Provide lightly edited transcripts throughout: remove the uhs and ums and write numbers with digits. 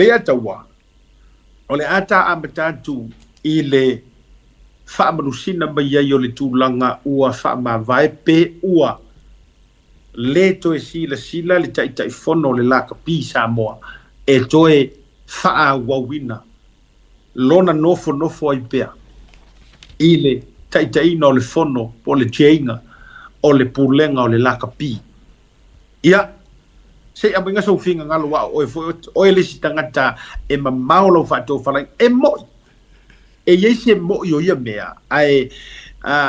Leiataua, o le a ta amata atu i le faamanusina mai ai o le tulaga ua faamavae pe ua le toe silasila le Taitaifono o le Lakapi Samoa e toe faaauauina lona nofonofo ai pea i le taitaiina o le fono po o le tiaiga o le pulega o le Lakapi. Ia, se i aumaiga sou finagalo aua o oe foi oe le isi tagata e mamao lau faatofalaiga. E mo'i, e i ai se mo'i o ia mea, ae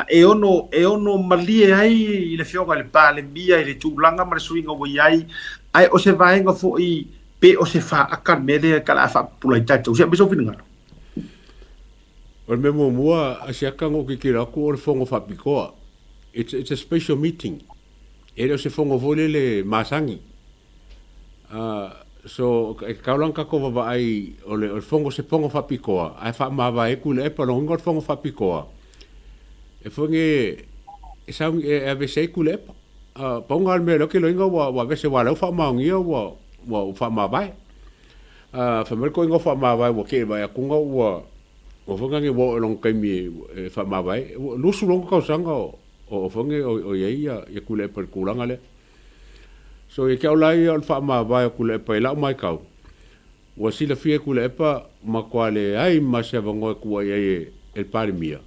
e ono e ono malie ai i le Afioga i le Palemia i le tulaga ma le suiga ua i ai, ae o se vaega foi pe o se faaka le mea lea ka la faapupula ai tatou. Se i aumai sou finagalo. O le mea muamua a siaka na ou tilotilo atu o le fono faapitoa. It's a special meeting. E le o se fono foi lele masani. So e tatau la ona tatou vaavaai o le fono se fono faapitoa ae faamavae ai Tuilaepa. O lona uiga o le fono faapitoa e foi e sauni e aveese ai Tuilaepa. Pau lena o le mea lea ou te iloaina ua aveese aua o lea ua faamaonia ua faamavae. Fai mai le toeaina ua faamavae ua tei vaai atu ua foi lea ua oo i lona taimi e faamavae. Ua 26 tausaga o foi nei o i ai ia Tuilaepa i le tulaga lea. So ia te au la ia o le faamavae o Tuilaepa i lau matau, ua silafia e Tuilaepa matua leai ma se avanoa e tuuai ai e le Palemia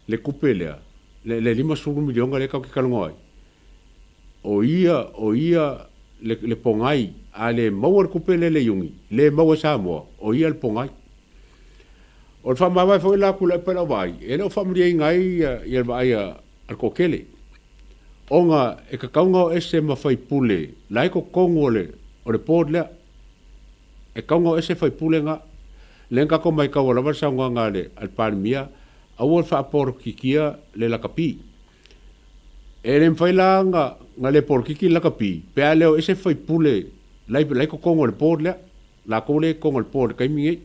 le tupe lea, le $50 miliona lea tatou te talanoa ai. O ia, o ia le pogai, a le maua le tupe lea i le Iuni, le maua e Samoa, o ia le pogai. O le faamavae foi la a Tuilaepa i lau vaai, e le o faamalieina ai le vaai a le toatele, ona e tatau ona o ese ma faipule la e i totonu o le board lea. E tatau ona o ese faipule na. Lea na tatou maitaua lava le saunoaga a le Palemia, aua le faapolokikia le lakapi. E le mafai la ona le polokiki le lakapi pe a le o ese faipule la e i totonu o le board lea. Latou lea e i totonu o le board i le taimi lenei.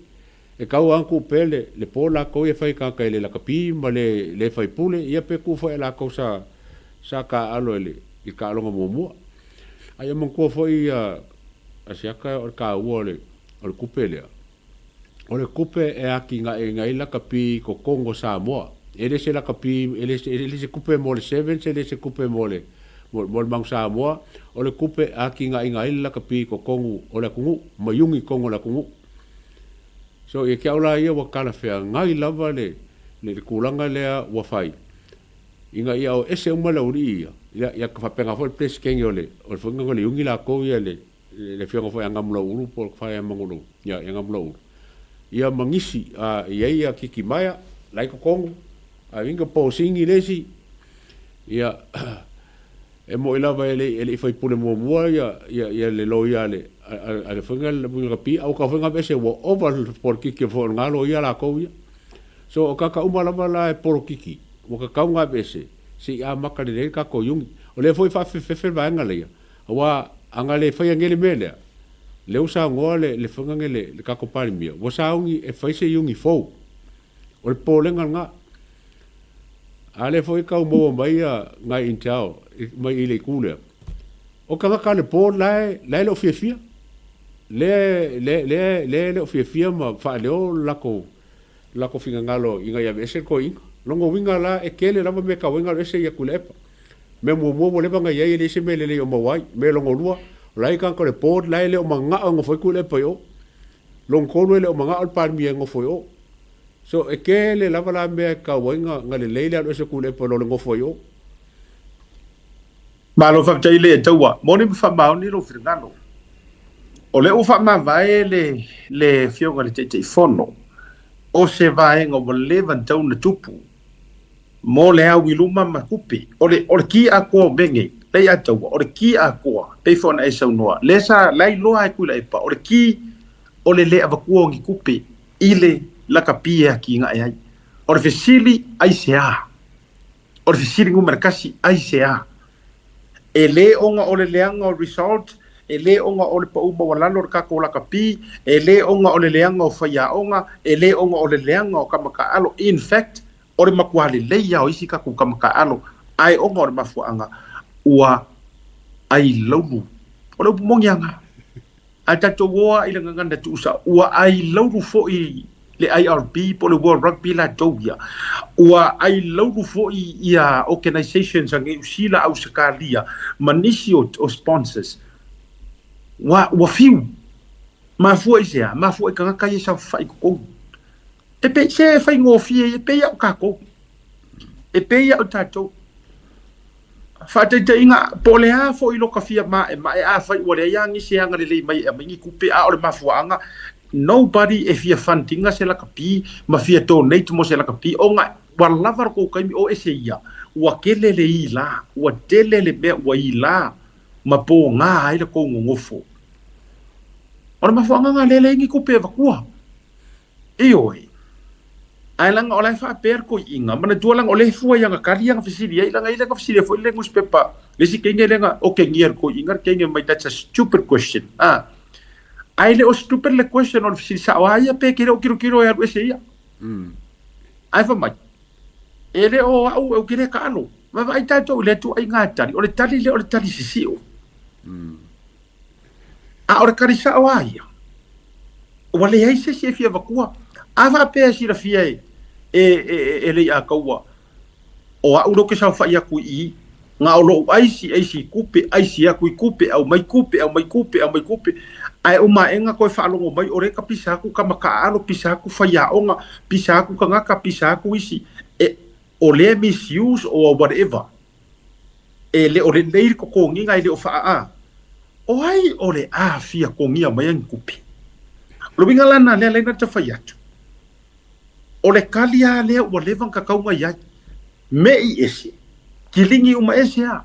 E tatau lava ona tuu pea le board latou ia e fai i tagata e le lakapi ma le faipule, ia pe tuu foi e latou sa taaalo i le taaloga muamua. A ia manatua foi Asiata o le taua o le tupe lea. O le tupe e atinaeina ai lakapi i totonu o Samoa. E le se lakapi, e le se tupe mo le Sevens, e le se tupe mo le Manu Samoa. O le tupe e atinaeina ai le lakapi i totonu o le atunuu, ma iuni i totonu o le atunuu. So ia te au la ia ua talafeagai lava le tulaga lea ua fai, ina ia o ese uma le aualii ia, ia faapena foi le Peresetene o le foi o le iuni latou ia le afioga foi ia Gamulauulu po o le fa ia Manulou, ia Gamulauulu, ia ma nisi i ai ia Kitimaea, la i totonu, a inga posini le isi, ia e moi lava e le i faipule muamua ia le loia a le foi le lakapi, a ua tau foi ese ua ova le polokiki foi o le loia latou ia. So o kaka uma lava la e polokiki, ua tatau ona aveese se i amata lelei le tatou iuni. O lea foi faafefefe le vaega lea, aua a le faia nei le mea lea, lea ua saunoa le foi le tatou Palemia, ua sauni e fai se iuni fou. O le popolega lena. A lea foi tau maua mai nai intel mai i le itu lea. O tagata le board la e le o fiafia. Le le o fiafia ma faaleo lako finagalo ina ia aveese le toeaina. Lona uiga la e tele lava mea tau ai ona aveese ia Tuilaepa. Mea muamua ua leva ona i ai e leai se mea lelei o maua ai. Mea lona lua, o la e tagata o le board la e le o manao e nofo ai Tuilaepa i o. Lona tolu e le o manao le Palemia e nofo i o. So e tele lava la mea e tau ai ona lelei le alu ese o Tuilaepa i lo le nofo ai o. Malo faafetai Leiataua. Moni ma faamaoni lou finagalo. O lea ua faamavae le afioga i le Taitaifono o se vaega ua leva ona tatau ona tupu mo le au i luma ma tupe. O le ki atoa o mea nei, Leiataua, o le ki atoa, pei foi ona e saunoa, lea sa lailoa ai Tuilaepa, o le ki o le le avatua o ni tupe i le lakapi e atinae ai. O le fesili aisea? O le fesili numera 1 aisea? E le ona o le leaga o result, e le ona o le pau maualalo o le tatou lakapi, e le ona o le leaga o faiaoga, e le ona o le leaga o kamakaalo. In fact, o le matua lelei lava o isi tatou kamakaalo, ae ona o le mafuaaga ua ailaulu. O le upu moni aga. Ae tatou o a i le gagana tuusao, ua ailaulu foi le IRB po o le World Rugby latou ia, ua ailaulu foi ia organizations a Niu Sila, Ausetalia ma nisi o sponsors. Ua fiu. Mafua i se a? Mafua i tagata ia e saofafai i totonu. E pei se faigofie e pei lava o tatou. E pei lava o tatou. Faataitaiga, po o le a foi lo ta fia maemae, afai ua leai lava nisi e agalelei mai e aumai ni tupe, a o le mafuaaga, nobody e fia fund ina se lakapi ma fia donate mo se lakapi, ona ua lava le tou taimi o ese ia, ua tele le ila, ua tele le mea ua ila ma pogā ai le tou nonofo. O le mafuaaga lena lea e leai ni tupe e avatua. Ioe. Ae leaga o la e faapea le toeaina, manatua leaga o lea e fua i ana tali ana fesili ai, leaga e le na fesili ai foi le newspaper, le isi teine lea na okegia e le toeaina le teine mai, that's a stupid question. Ae le o stupid le question o le fesili sao a ia pe ke le o tilotilo e alu ese ia. Ae fai mai, e le o au e ke le taalo. Vaavaai tatou i le ituaiga tali, o le tali lea o le tali sisio. A o le tali sao a ia, ua leai se isi e fia avatua. A faapea e silafia e Leiataua, o au lea ou te saofai atu i i, na o lou aisi, aisi i tupe, aisi atu i tupe, aumai tupe, aumai tupe, aumai tupe, ae uma aega toe faalogo mai o lea ka pisa atu tama taaalo, pisa atu faiaoga, pisa atu tagata, pisa atu isi, e, o lea misuse or whatever. E le o lelei le totogiga e le o faa'a. O ai o le a fia togia mai ni tupe? O le uiga la lena lea na ta fai atu. O le tali lava lea ua leva ona tatau ona i ai. Mei ese, kiligi uma ese a.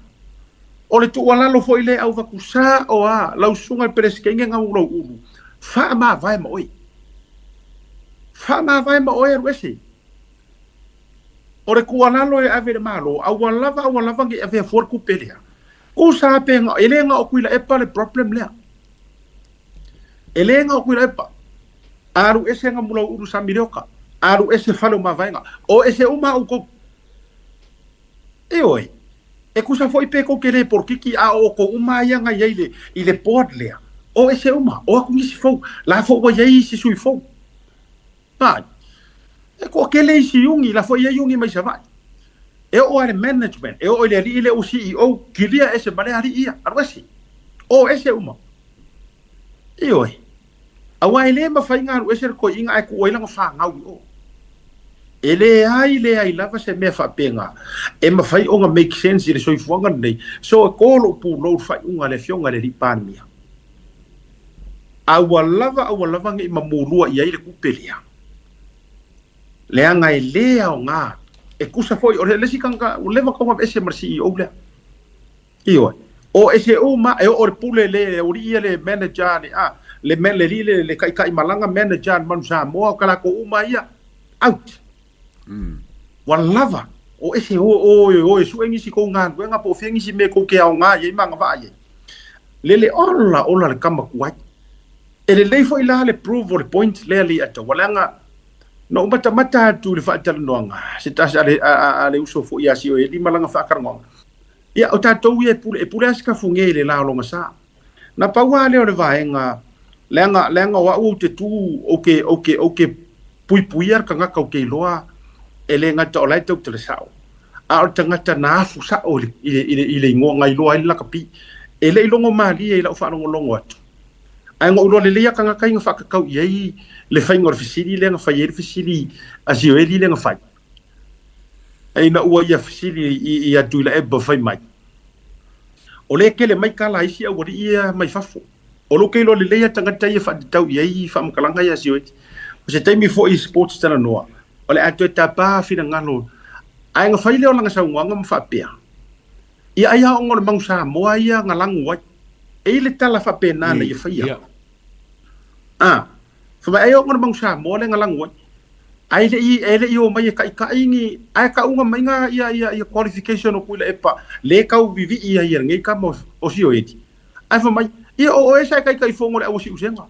O le tuualalo foi lea e avatu sao a lau susuga i le Peresetene Gagulauulu, faamavae ma oe. Faamavae ma oe alu ese. O le tuualalo e ave i le Malo, aua lava aua lava ne i avea fua le tupe lea. Tusa pe e le na o Tuilaepa le problem lea. E le na o Tuilaepa. Alu ese Gamulauulu Samilioka, alu ese fale o mavaega, o ese uma outou. Ioe, e tusa foi pe tou te le polokiki a o outou uma ia na i ai i le board lea. O ese uma, o atu nisi fou, la foi ua i ai isi sui fou. Ai, e toatele isi iugi, la foi i ai iugi mai Savaii. E oo lava i le management, e oo i le alii lea ua CEO, kilia ese ma lea alii ia, alu ese. O ese uma. Ioe. Aua e le mafai ona alu ese le toeaina ae tuu ai lana fanau i o. E leai leai lava se mea faapena e mafai ona make sense i le soifuaga lenei. So e to lou pulou i le faaiuga a le afioga i le alii Palemia. Aua lava aua lava ne i mamulua i ai le tupe lea. Leaga e le aoga. E tusa foi o le isi tagata ua leva ona aveese ma le CEO lea. Ioe. O ese uma e oo i le pule le aualii ia le manager le a le le alii le le taitai malaga manager le Manu Samoa o ka latou uma ia out. Ua lava. O ese o o o e sue nisi kou galuega po o fea nisi mea kou te aoga i ai ma agavaa i ai. Lele ola ola le tama tuai. E lelei foi la le prove o le point lea Leiataua leaga na ou matamata atu i le faatalanoaga se tasi a le uso foi ia Sioeli ma lana faatalanoaga. Ia o tatou ia e pule, e pule lava si tafuge i le la o lona sa. Na pau lava lea o le vaega leaga leaga o au ou te tu ou te ou te ou te puipuia le tagata ou te iloa e le gata o la e tautala sao, a o le tagata na afu sao i le i le i le igoa na iloa ai le lakapi. E le i logo malie i lau faalogologo atu. Ae na ou iloa lelei lava tagata ia na faatatau i ai le faiga o le fesili lea na fai ai le fesili a Sioeli lea na fai. Ina ua ia fesili ia Tuilaepa fai mai, O lea e tele mai tala a isi aualii ia mai fafo. O lou ke iloa lelei lava tagata ia faatatau i ai faamatalaga ia a Sioeli. O se taimi foi i sports talanoa, o le a toe tapa finagalo. Ae na fai lea o lana saunoaga ma faapea, Ia ai lava ona o le Manu Samoa ia na lagu ai. E i ai le tala faapena na ia faia. A, fai mai ai ona o le Manu Samoa lea na lagu ai. Ae le i, e le i omai e taʻitaʻi ni, ae tauga mai ga ia, ia, ia qualification o Tuilaepa le tau vivii ai e lenei tama o Sioeli. Ae fai mai, ia o oe sa e taitaifono i le au siusega.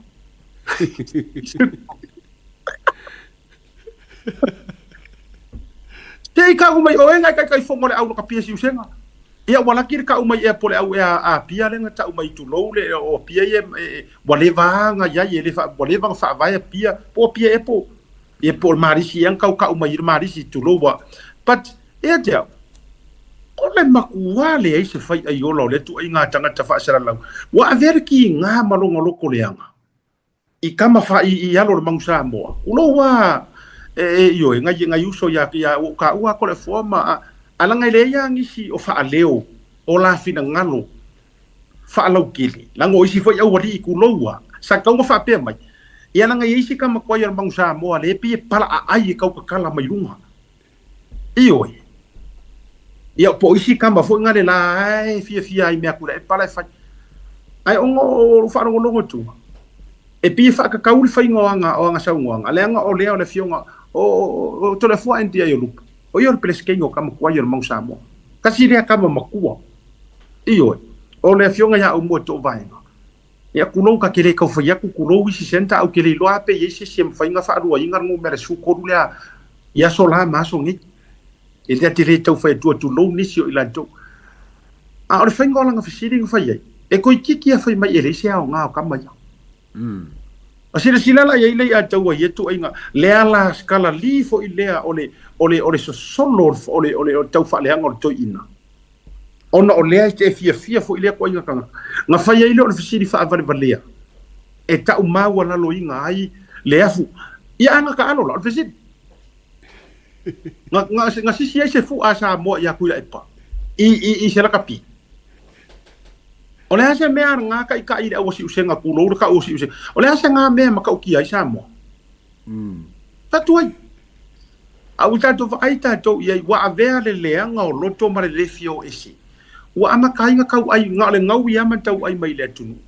Te i tau mai oe na e taitaifono i le au lakapi siusega. Ia ua laki le ka'u mai ea po le au ea a Apia lea na ta'u mai tulou le o Apia ia ua leva aga i ai e le ua leva ona faavae Apia po o Apia ea po ia po o le Malisi ea na tau ka'u mai i le Malisi tulou ua but ia te au o le makuā leai se faiaiola o lea tuuaiga tagata faasalalau ua avea le kiga ma lona loto leaga i kama fa i alo o le Manu Samoa ulou a e ioe ngai ngai uso ia ia ua taua ko le foa ma alaga e leai a nisi o faaleo o la finagalo faalautele laga o isi foi aualii tuloua sa tauga faapea mai ia laga i ai se kama tuai o le Manu Samoa le pei e palaaai e tautatala mai luga ioe ia po o isi kama foi ga le la e fiafia ai mea kula e pala e fai ai ona o faalogologo tua e pei e faakakau le faiga o aga saunoaga leaga o lea o le afioga o Toleafoa Andy Aiolupe o ia o le Peresetene o kama tuai o le Manu Samoa tasi lea kama matua ioe o le afioga ia Aumua Toovaega ia tulou ka te le taufai atu tulou isi senta au te le iloa pe i ai se isi e mafai ona faaluaina le numera 13 lea i aso la ma aso nei e lea te le taufai atua tulou nisi o i latou a o le faiga o lana fesili na fai ai e toeitiiti a fai mai e leai se aoga o kama ia. A silasila la i ai le ia taua ia tuuaiga lea la skalali foi lea o le o le o le sosolo o le o le o le taufaaleaga o le toeaina ona o lea e te fiafia foi lea tuuaiga tagata na fai ai lea o le fesili faavalevalea e ta'u maualaloina ai le afu ia aga taalo la o le fesili na sisi ai se fu'a Samoa ia Tuilaepa i se lakapi o le a se mea ngā kaʻikaʻi i le auasiusega tulou le ka'u asiusega o le a se ngā mea matautia ai Samoa tatu ai a ua tatou vaai tatou i ai ua avea le leaga o loto ma le le fia o ese ua amataina tauai na o le gaui lava ma tauai mai le atunuu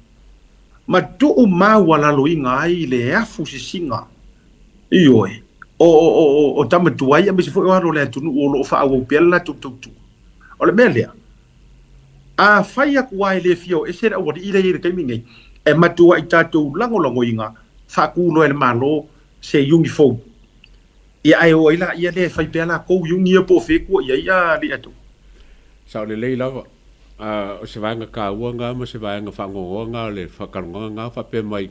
ma tuu maualaloina ai le afu sisiga ioe o tama tuai aemaise foi o alo o le atunuu o loo faaauau pea le latou tautua o le mea lea a fai atu lava e le fia o ese le aualii lea i le taimi nei e matuai tatou lagolagoina faatuloa e le Malo se iugi fou ia ae o ai laia lea e fai pea lakou iugi ia po o fetua i ai a le atou. Sao lelei lava. O se vaega taua ga ma se vaega faanoanoa ga o le faatalanoaga ga faapea mai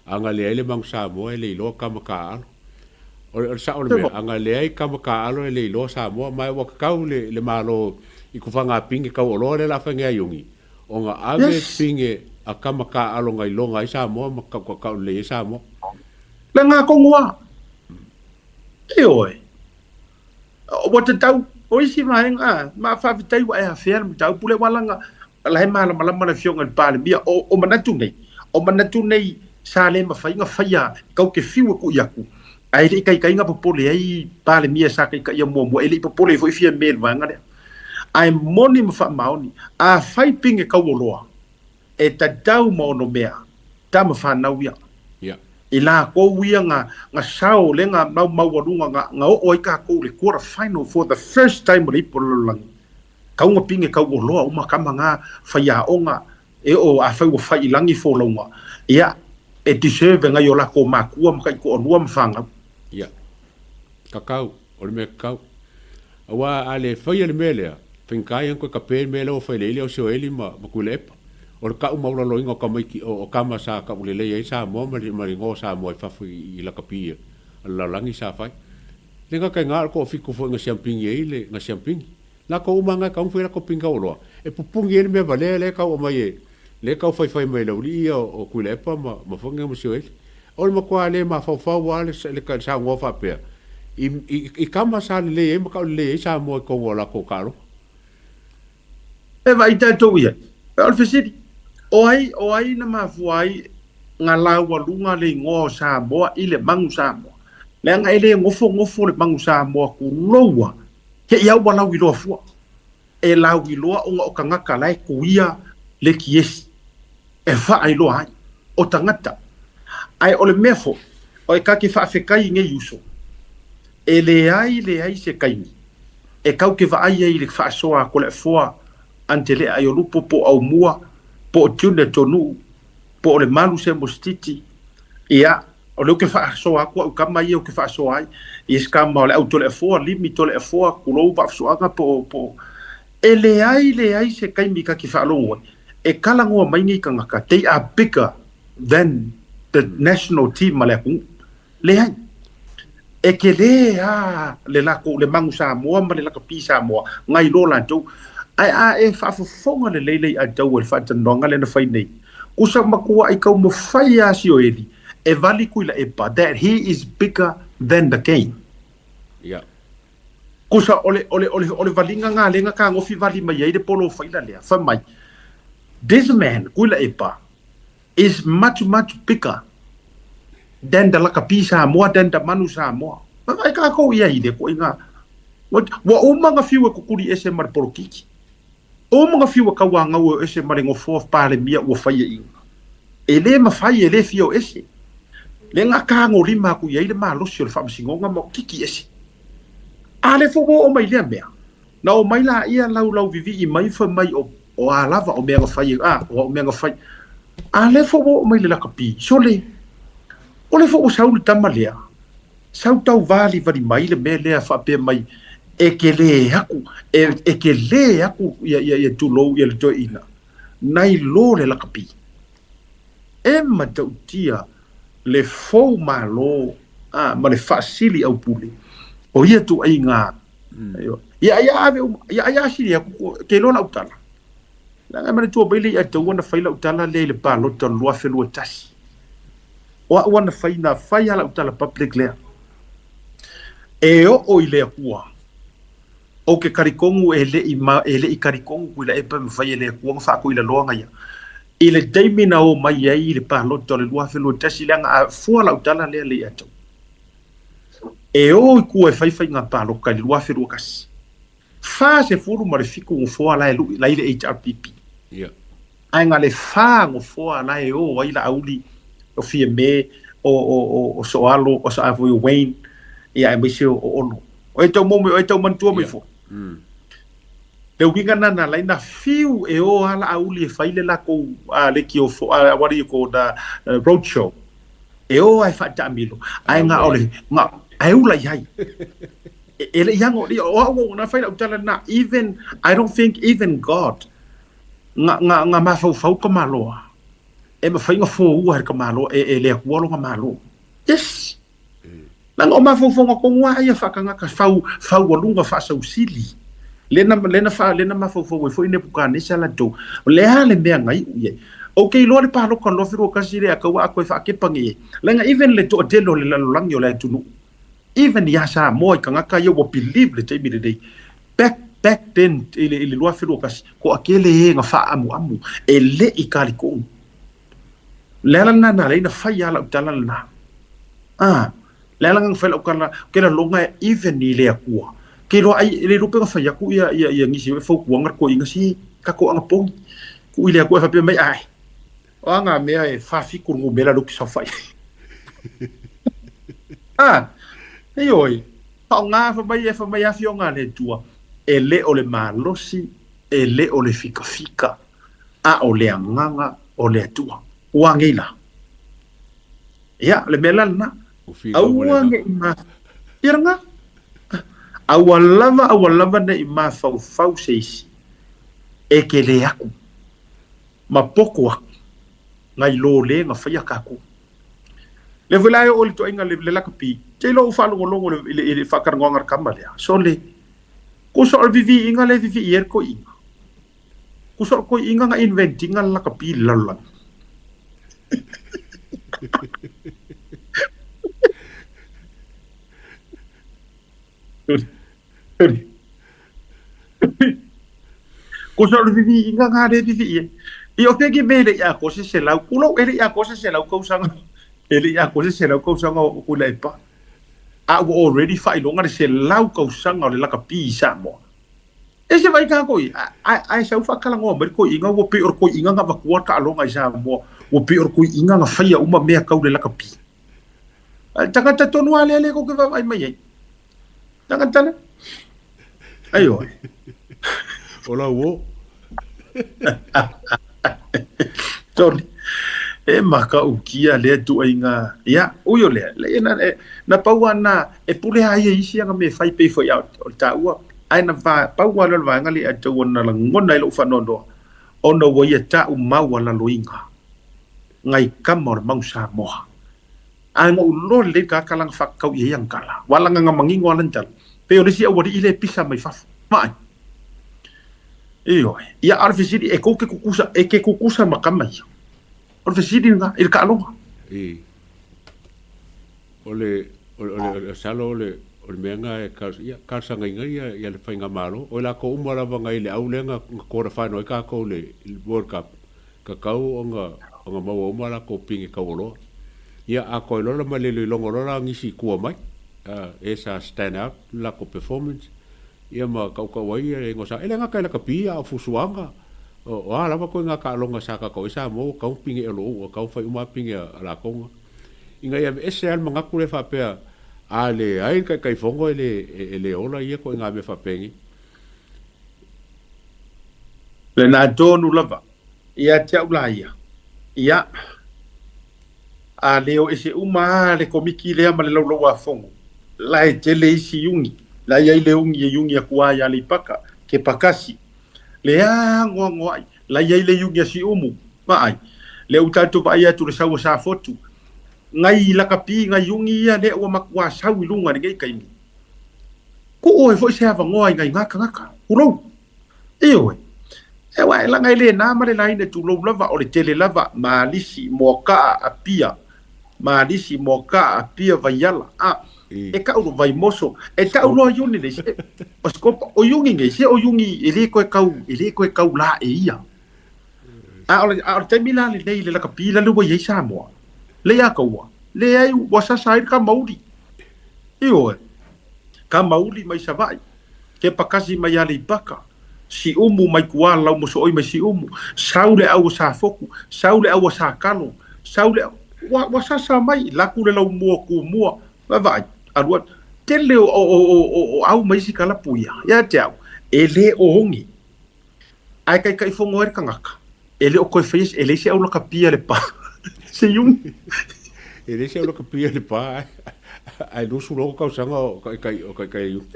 aga leai le Manu Samoa e le iloa kama taaalo. O le sao o le mea, aga leai kama taaalo e le iloa Samoa, ma e ua tatau le Malo i tufaga pine taualoa lea o le a faiga iugi, ona ave pine a kama taaalo na iloga ai Samoa ma tautau lelei ai Samoa. Le gatonu a. Ioe. Ua tatau o isi vaega ma faafetai ua e afea le mataupu lea ua laga la e malamalama le afioga i le Palemia o manatu nei. O manatu nei sa le mafai ona faia kau te fiu e ku'i atu ae le i taitaiga popole ai Palemia sa taitaia muamua e le i popole foi fia me le vaega lea. Ae moni ma faamaoni a fai pine taualoa e tatau ma ono mea tama whanau ia. I lakou ia nga sao le nga mau maualuga nga oo ai takou le quarter final for the first time o le ipu o le lalolagi. Kauga pine taualoa uma kama nga faiaoga e oo afai ua fai i lagi folauga. Ia e deserve ngai o lakou makua ma taitoalua ma fanau. Ia. Kakau, o le mea kakau. Aua a le faia le mea lea, faigata ia ona toe tape le mea lea ua fai le ili o Sioeli ma Tuilaepa. O le ta'u maualaloina o tamaiti o kama sa ta'ulelei ai Samoa ma le igoa o Samoa i fafo i lakapi a le lalolagi sa fai. Le gata i gā o le toafitu foi na siampigi ai le na siampigi. Latou uma lava e tatau ona fai latou pine taualoa e pupuni ai le mea valea lea e tau aumai e lea e tau faifai mai e le aualii ia o Tuilaepa ma Foge ma Sioeli. O le matua le mafaufau lava le saunoa faapea i kama sa lelei ai ma taulelei ai Samoa i totonu o latou taaloga. E vaai tatou i ai. O le fesili, o ai na mafua ai nga laualuga le igoa o Samoa i le Manu Samoa. Leaga e le gofogofo le Manu Samoa tuloua ke i au ua lauiloa fua. E lauiloa ona o tagata la e tuia le kiesi e faailoa ai o tagata. Ae o le mea foi, o e ka ke faafetai i nei uso. E leai leai se taimi e kau ke vaai ai i le faasoa a Toleafoa Antelea Aiolupo po o Aumua po o June Tonuu po o le Malu se Mosititi ia o lea ou te faasoa atu au kama ia ou te faasoa ai i se kama o le au Toleafoa limi Toleafoa tulou faafusoaga po o. E E leai leai se taimi ka ke faalogo ai e kalagoa mai nei tagata, they are bigger than the national team ma le atunuu. Leai. E telē lava le latou le Manu Samoa ma le lakapi Samoa nai lo latou. Ae a e faafofoga lelei le iatau i le faatalanoaga lea na fai nei, kusa matuaʻi taumafai lava Sioeli e vali Tuilaepa that he is bigger than the game. Yeah. Kusa o le o le o le o le valiga na lea na tagofi vali mai ai le polofaila lea, fai mai, this man Tuilaepa is much much bigger than the lakapi Samoa, than the Manu Samoa. Vaai tatou i ai i le toaiga ua uma ona fiu e kukuli ese ma le polokiki. Uma ona fiu e tauagau e ese ma le nofoa Palemia ua faia i ina. E lē mafai, e lē fia o ese. Lea na tagolima atu i ai le malosi o le faamasinoga ma kiki ese. A lea foi ua oo mai lea mea, na omai laia laulauvivii mai fai mai o o a lava o mea na fai a o mea na fai. A lea foi ua oo mai le lakapi, sole, o lea foi ua sau le tama lea, sau tau valivali mai le mea lea faapea mai e telē aku, e telē aku ia ia ia tulou ia le toeaina nai lo le lakapi. E matautia le fou malo a ma le faasili aupule o ia tuaiga. Ia ia ave uma ia ia asili aku ke iloa lau tala. Leaga e manatua mai le ia taua na fai lau tala lea i le palota o le 2021. O au ana fai na fai lava lau tala public lea. E oo i le Atua, ou te talitonu e le i ma e le i talitonu Tuilaepa e mafai e le Atua ona faatuilaloa ia. I le taimi na o mai ai i le palota o le 2021, leaga a fua lau tala lea le ia taua. E o i tua e fai faiga palota i le 2021. 47 nofoa la e lui la i le HRPP. Yeah. Ae na le fa nofoa la e o ai Laauli, o Fiame, o Soalo, o sa foi o Wayne, ia aemaise o Olo. O e tau mo o e tau manatua mai foi. Le uiga na na lai na fiu e o a Laauli e fai le lakou a le ki o fo a what do you call the road show. E o ai faataamilo. Ae na o le na ae ula i ai. E le i ago o au na fai lau tala na even I don't think even God nga nga nga mafaufau ka maloa. E mafai ona foua e ka malo e le Atua lona malo. Yes. Leaga o mafaufauga tonu lava ia faatagata fau faualuga faasausili. Lea na lea na fa lea na mafaufau ai foi Nebukanesa latou. O le a le mea na iu i ai. Ou te iloa le paloka 2021 lea taua a toe faakepa nei ai. Leaga even le toatele o le lalolagi o le atunuu, even iā Samoa i tagata ia ua believe le taimi lenei. Back back then i le i le 2021, toatele e na faaamuamu e le i talitonu. Le ala lena na ala ai ona fai lava lau tala lena. Ah, le ala lena na fai lau tala, ou te lagona even i le Atua. Ke iloa ai, e le iloa pe na fai atu ia ia ia nisi e fautuaga le toeaina se tatou anapogi. Tuu i le Atua e faapea mai, ae, o a ngā mea e 47 le numera lea ou te saofai ai. Ah, ioe, faaaoga fai mai e fai mai afioga a le Atua, e le o le malosi, e le o le fikafika, a o le agaga o le Atua. Ua nei la. Ia, le mea la lena. Aua ne i ma... Ia lena. Aua lava, aua lava ne i mafaufau se isi e te lē aku ma poto aku nai lo le na faia tatou. Lea foi la e oo i le toaiga le lakapi, te iloa ua faalogologo i le, i le faatalanoaga a le tama lea. Sole, kusa o le viviiga lea e vivii ai le toeaina. Kusa o le toeaina na invent ina le lakapi i le lalolagi. Kusa o le viviiga na lea e vivii ai. Ia o fea ke mea e le i atoa se 100, tulou e le i atoa se 100 tausaga, e le i atoa se 100 tausaga o Tuilaepa. A ua already faailoga le 100 tausaga o le lakapi i Samoa. E se vaai tatou i ae sau faatalanoa mai le toeaina ua pei o le toeaina na avatua le taaloga i Samoa, ua pei o le toeaina na faia uma mea tau le lakapi. Ae le tagata tonu lava lea lea tou te vaavaai mai ai. Tagata lea. Aioe. O lau uo. Sorry. E matautia lea tuaiga. Ia, ui o lea, leai na, na pau lava lena, e pule lava ia i isi ana mea e fai pei foi o le taua. Ae na va pau lava lea o le vaega lea e tau ona lagona ai lou faanoanoa ona ua ia taumau alaloiga ngai kama o le mau Samoa. Ae na ou iloa lelei le tagata la na faakakau i ai ana tala. Ua lagaga manino lava lana tala, pei o le isi aualii lea e pisa mai fafo. Vaai. Ioe. Ia, a o le fesili, e tou te tutusa, e te tutusa ma tama ia? O le fesili lena i le taaloga. I. O le, o le, o le, masalo o le, o le mea na e ia, talosagaina ia, ia le faigamalo. O i latou uma lava nai le au lea na, na quarter final ai tatou i le World Cup, tatau ona, ona maua uma a latou pine taualoa. Ia, a toe lola ma le iloiloga loa la nisi i tua mai, e sa stand out le latou performance, ia ma tautau ai ia le igoa sa. E le gata i lakapi a o fusuaga, o a lava ituaiga taaloga sa tatou ai Samoa ua tatau ona pine olo ua tatau ona fai uma lava pine a latou na. Ina ia aveese lava le manatu lea faapea a leai le Taitaifono e le ola ia ituaiga mea faapenei. Lena tonu lava ia te au la ia. Ia, a le o ese uma lava le Komiti lea ma le Laulau-a-Fono, la e tele isi iugi, la e i ai le ugi e iugi atu lava i Aleipaka, Kepakasi, le anoanoai, la e i ai le iugi a Siumu, vaai, lea ua tatou vaai atu i le sau a Safotu, ngai lakapi, ngai ugi ia lea ua matua sau i luga i lenei taimi. Tuu ai foi se avanoa i nai na tagata, tulou. Ioe. Aua e laga e le na ma le laina tulou lava, o le tele lava, Malisi, Moakaa, Apia, Malisi, Moakaa, Apia, Vaiala, a, e tau loa Vaimoso, e tau loa iuni nei, se, o Sikopa, o iuni nei, se o iuni e le toe tau, e le toe tau la e ia. A o le, a o le taimi la lenei i le lakapi la le ua i ai Samoa, le ia kaua, leai ua sasa ai le kamauli. Ioe. Kamauli mai Savaii, Kepakasi mai Aleipaka, Siumu mai Kuala Laumosooi mai Siumu, sau le au o Safotu, sau le au o Sakalo, sau le au, ua, ua sasa mai, laku le laumua kumua, vaavaai, alu atu. Tele o, o, o, o, o au ma isi kalapu ia, ia te au, e le ogi. Ae taitaifono ai le tagata, e le o toe faia, e leai se au lakapia le pa, se iugi. E leai se au lakapia le pa, ae 20 tausaga o taitai, o taitai iugi.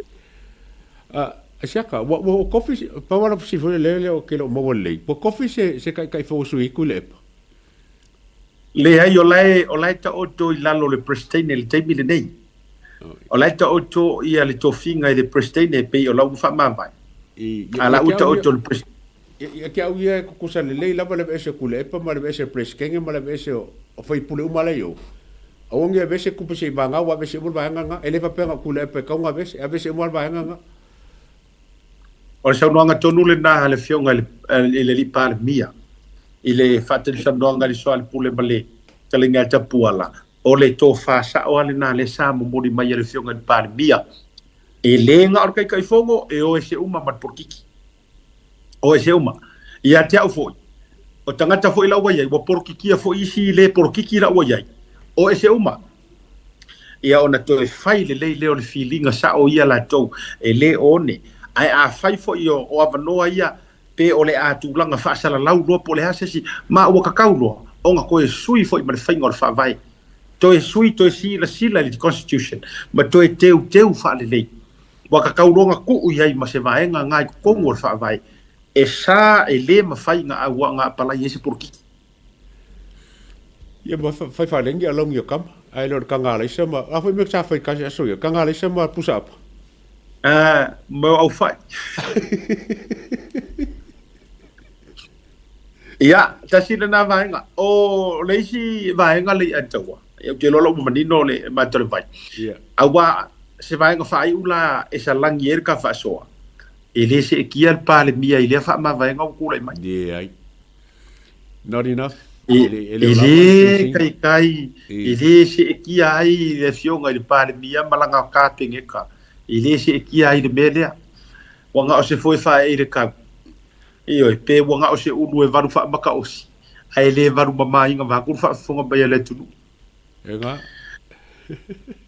Asiaka, ua, ua tofi, pau lava fesili foi lea, lea ou te le o maua lelei, ua tofi se, se Taitaifono sui i Tuilaepa? Leai, o la e, o la e taoto i lalo o le Peresetene i le taimi lenei. O la e taoto ia le tofiga i le Peresetene e pei o la ua faamavae. A la ua taoto le Peresetene. Ia te au ia e tutusa lelei lava le aveese o Tuilaepa ma le aveese o le Peresetene ma le aveese o sui usufono uma la e i o. Aua ne i aveese tupe se i vagau ua aveese uma le vaega lena. E le faapea na o Tuilaepa e tatau ona aveese, e aveese uma le vaega lena. O le saunoaga tonu lena a le Afioga i le Alii Palemia i le faatalisanoaga i le Soalepule ma le Fetalaiga ia Tapuala, o le tofa sao lava lena lea sa momoli mai e le Afioga i le Palemia. E le na o le Taitaifono, e o ese uma ma le polokiki. O ese uma. Ia te au foi, o tagata foi la ua i ai, ua polokikia foi isi le polokiki la ua i ai. O ese uma. Ia ona toe fai lelei lea o le filiga sao ia latou, e le one. Ae afai foi o avanoa ia, pe o le a tulaga faasalalau loa po o le a se isi, ma ua kakau loa, ona toe sui foi ma le faiga o le faavae. Toe sui, toe silasila i le Constitution, ma toe teuteu faalelei. Ua kakau loa ona tuu i ai ma se vaega na i totonu o le faavae, e sa e le mafai ona apalai ai se polokiki. Ia ma fai faalegi alauni o kama, ae le o le taga alaisa ma, a foi mea sa fai kasi aso ia, taga alaisa ma pusa apa. Ma o aufai. Ia, tasi lena vaega. O le isi vaega le ia taua, ia ou te iloa la ua manino le matou le vai. Ia. Aua se vaega faaiu la e salagi ai le ka faasoa, e le seetia le Palemia i lea faamavaega ua tulai mai. Leai. Not enough. E le taitai, e le seetia ai le Afioga i le Palemia ma lana Kapeneta, e le seetia ai le mea lea. Ua na o se foe faaee i le tau. Ioe, pe ua na o se ulu e valu faamataosi, ae le valu mamaina vaeatu le faafofoga mai a le atunuu. E ga.